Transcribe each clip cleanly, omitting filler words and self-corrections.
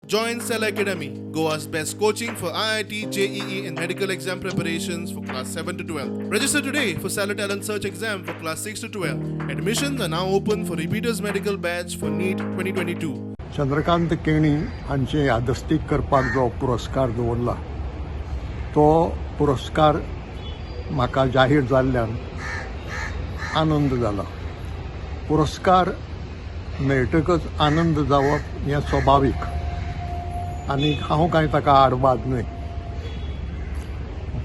Join Cell Academy, Goa's best coaching for IIT, JEE, and medical exam preparations for class 7 to 12. Register today for Cellar Talent Search exam for class 6 to 12. Admissions are now open for repeaters medical batch for NEET 2022. Chandrakant Keni हांचें यादस्तीक करपाक जो पुरस्कार दवरला तो पुरस्कार म्हाका जाहीर जाल्ल्यान आनंद जाला. पुरस्कार मेळटकच आनंद जावप हें स्वभावीक आनी हांव कांय ताका आडवाद न्हय.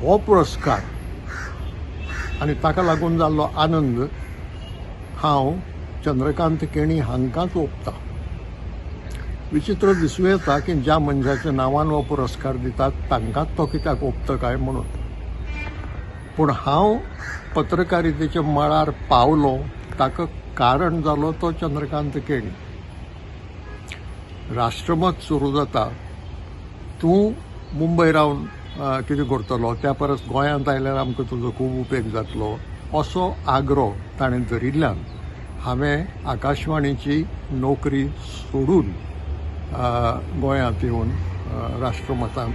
हो पुरस्कार आनी ताका लागून जाल्लो आनंद हांव चंद्रकांत केणी हांकांच ओंपता. विचित्र दिसूं येता की ज्या मनशाच्या नांवान हो पुरस्कार दितात तांकांच तो कित्याक ओंपता काय म्हणून, पूण हांव पत्रकारितेच्या मळार पावलो ताका कारण जालो तो चंद्रकांत केणी. राष्ट्रमत सुरू जाता, तूं मुंबय रावन कितें करतलो, त्या परस गोंयांत आयल्यार आमकां तुजो खूब उपेग जातलो असो आग्रो ताणें धरिल्ल्यान हांवें आकाशवाणीची नोकरी सोडून गोंयांत येवन राष्ट्रमतांत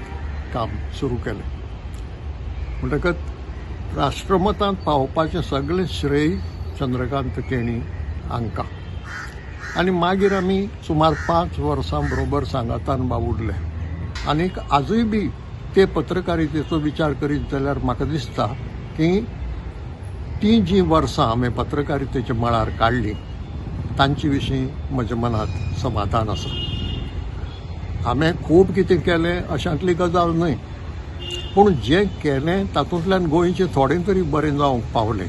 काम सुरू केलें. म्हणटकच राष्ट्रमतांत पावपाचें सगळें श्रेय चंद्रकांत केणी हांकां. आनी मागीर आमी सुमार 5 वर्सां बरोबर सांगातान वावुरले आनीक आजूय बी ते पत्रकारितेचो विचार करीत जाल्यार म्हाका दिसता की तीं जीं वर्सां हांवें पत्रकारितेच्या मळार काडलीं तांचे विशीं म्हज्या मनांत समाधान आसा. हांवें खूब कितें केलें अशांतली गजाल न्हय, पूण जें केलें तातूंतल्यान गोंयचें थोडें तरी बरें जावंक पावलें.